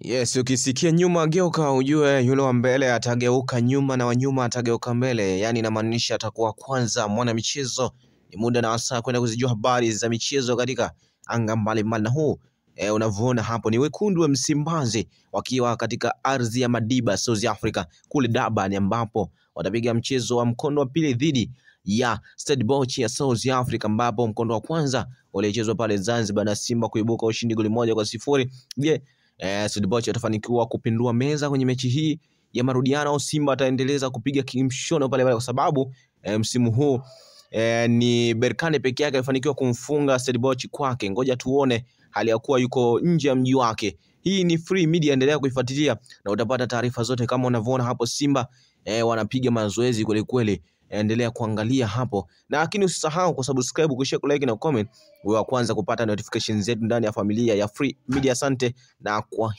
Yes, ukisikia nyuma geuka ujue yule wa mbele atageuka nyuma na wa nyuma atageuka mbele, yaani inamaanisha atakuwa kwanza mwana michezo. Ni muda na wasaa kwenda kuzijua habari za michezo katika anga mbalimbali, na huu unavyoona hapo ni wekundu wa Msimbazi wakiwa katika ardhi ya Madiba, South Africa kule Durban, ambapo watapiga mchezo wa mkondo wa pili dhidi ya Stellenbosch ya South Africa, ambapo mkondo wa kwanza ulichezwa pale Zanzibar na Simba kuibuka ushindi goli 1-0. Je, Stellenbosch atafanikiwa kupindua meza kwenye mechi hii ya marudiano au Simba ataendeleza kupiga kimshono pale pale? Kwa sababu msimu huu ni Berkane peke yake alifanikiwa kumfunga Stellenbosch kwake. Ngoja tuone hali ya kuwa yuko nje ya mji wake. Hii ni Free Media, endelea kuifuatilia na utapata taarifa zote. Kama unavyoona hapo Simba wanapiga mazoezi kweli kweli. Endelea kuangalia hapo, na lakini usisahau kusubscribe, kushare, kulike na comment, uwe wa kwanza kupata notifications zetu ndani ya familia ya Free Media. Asante na kwa